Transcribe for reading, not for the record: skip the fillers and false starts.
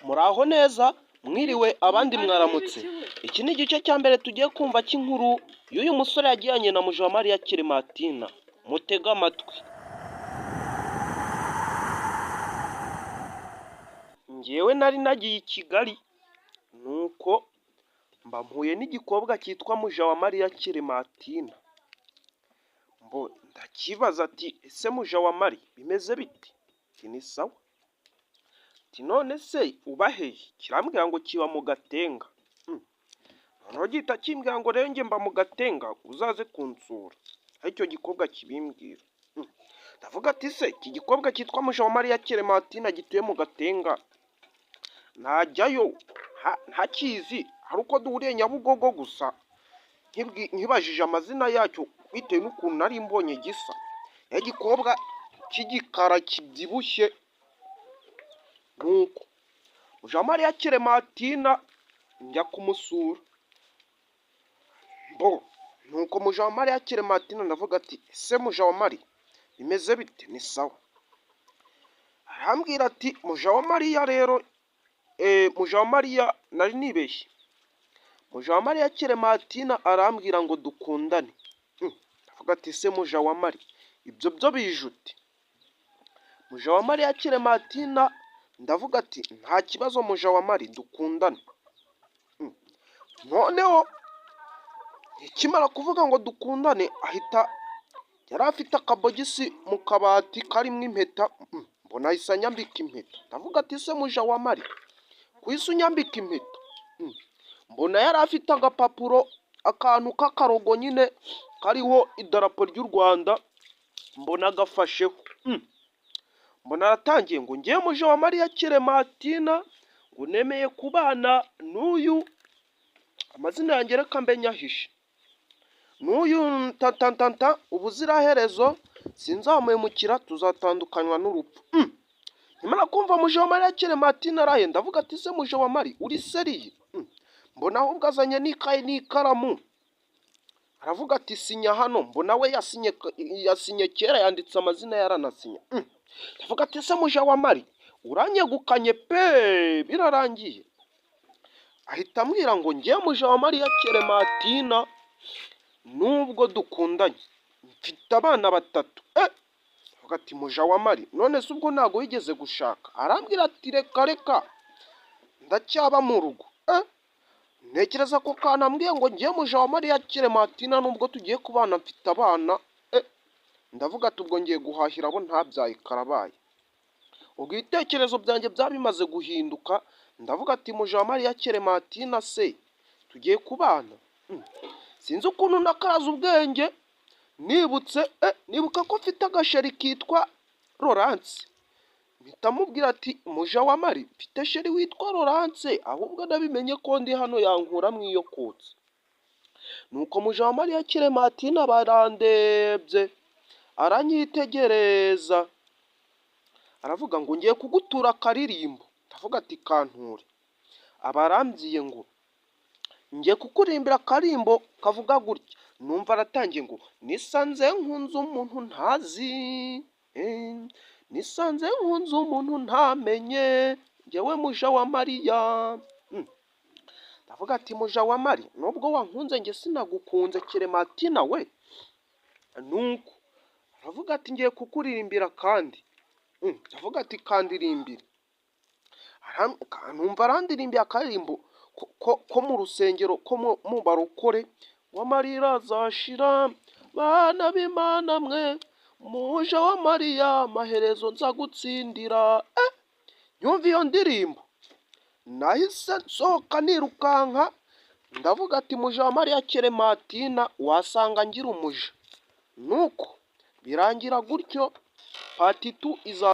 Muraho neza, mwiriwe abandi mwaramutse. Iki ni igice cya mbere tugiye kumva cy'inkuru y'uyu musore yagiranye na Mujawamariya Clementine. Mutege amatwi. Njyewe nari nagiye i Kigali, nuko mba mpuye n'igikobwa cyitwa Mujawamariya Clementine. Mbo ndakibaza ati ese Mujawamariya bimeze bite? Ati ni sawa. Ati none se uba hehe? Kirambwira ngo kiba mu Gatenga. Noneho gihita kimbwira ngo rero njye mba mu Gatenga uzaze kunsura. Aho icyo gikobwa kibimbwira. Ndavuga ati se iki gikobwa cyitwa Mujawamariya Clementine gituye mu Gatenga, najyayo ntakizi, hari uko duhuriye Nyabugogo gusa, nkibajije amazina yacyo bitewe n'ukuntu nari mbonye gisa. Igikobwa cy'igikara kibyibushye nuko Mujawamariya Clementine njya kumusura. Mbo nuko Mujawamariya Clementine ndavuga ati ese Mujawamariya bimeze bite? Ni sawa. Arambwira ati Mujawamariya rero, Mujawamariya nari nibeshye. Mujawamariya Clementine arambwira ngo dukundane. Ndavuga ati ese Mujawamariya ibyo byo bije ute? Mujawamariya Clementine ndavuga ati nta kibazo Mujawamariya dukundane. Noneho ikimara kuvuga ngo dukundane ahita yari afite akabogisi mu kabati karimo impeta, mbona ahise anyambika impeta. Ndavuga ati ese Mujawamariya ku isi unyambika impeta? Mbona yari afite agapapuro, akantu k'akarogo nyine kariho idarapo ry'u Rwanda, mbona agafasheho. Mbona aratangiye ngo ngewe Mujawamariya Clementine ngo nemeye kubana n'uyu, amazina yanjye reka mbe nyahishe, n'uyu ntatantanta ubuziraherezo, sinzamuhemukira, tuzatandukanywa n'urupfu. Nyamara kumva Mujawamariya Clementine araye, ndavuga ati se Mujawamariya uri sérieux? Mbona ahubwo azanye n'ikayi n'ikaramu, aravuga ati sinya hano. Mbona we yasinye, yasinye kera, yanditse amazina yaranasinya. Ndavuga ati ese Mujawamariya uranyegukanye pe, birarangiye. Ahita ambwira ngo ngewe Mujawamariya Clementine nubwo dukundanye mfite abana batatu. Ndavuga ati Mujawamariya none se ubwo ntabwo wigeze gushaka? Arambwira ati reka reka ndacyaba mu rugo. Ntekereza ko kanambwiye ngo ngewe Mujawamariya Clementine nubwo tugiye kubana mfite abana. Ndavuga ati ubwo ngiye guhahira abo ntabyaye karabaye. Ubwo ibitekerezo byanjye byaba bimaze guhinduka, ndavuga ati Mujawamariya Clementine se tugiye kubana? Sinzi ukuntu nakaraze ubwenge, nibutse nibuka ko mfite agasheri kitwa Laurence, mpita mubwira ati Mujawamariya mfite chéri witwa Laurence, ahubwo nabimenye ko ndi hano yankura mu iyo kotsa. Nuko Mujawamariya Clementine barandebye, aranyitegereza, aravuga ngo ngiye kugutura akaririmbo. Ndavuga ati kanture. Aba arambwiye ngo ngiye kukuririmbira akarimbo kavuga gutya. Numva aratangiye ngo nisanze nkunze umuntu ntazi, nisanze nkunze umuntu ntamenye, njyewe Mujawamariya. Ndavuga ati Mujawamariya nubwo wankunze njye sinagukunze Clementine we. Nuko aravuga ati ngiye kukuririmbira kandi. Ndavuga ati kandirimbire. Numva arandirimbiye akaririmbo ko mu rusengero ko mu barokore, ngo amarira azashira bana b'Imana mwe, Mujawamariya amaherezo nza gutsindira. Nyumva iyo ndirimbo nahise nsohoka nirukanka, ndavuga ati Mujawamariya Clementine wasanga ngira umuja. Nuko birangira gutyo, part 2 iza.